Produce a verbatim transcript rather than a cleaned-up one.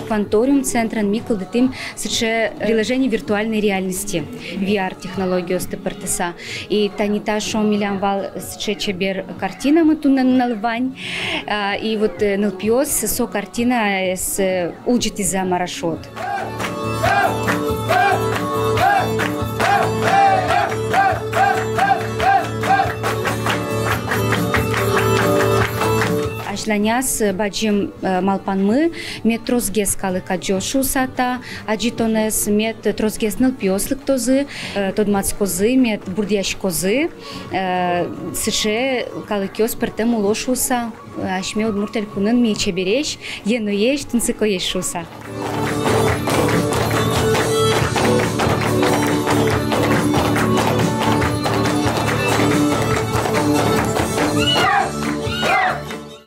Кванториум центрын ми кылдытӥм сыӵе приложение виртуальной реальности, V R технологиосты пыртыса. И тани та, шуом, милям вал сыӵе чебер картинамы туннэ нуналлы вань. А, и вот, э, нылпиос со картинаез, э, улӟытӥзы, мар-а шуод. Азьланяз, э, бадӟым, э, малпанмы, мед тросгес калык адӟоз шуыса та адӟытонэз, мед тросгес нылпиос лыктозы, э, тодматскозы, мед бурдъяськозы, э, сыӵе калыкъёс пӧртэм уло шуыса, э, асьме Удмурт Элькунын ми чебересь, ено-есь, тунсыкоесь шуыса.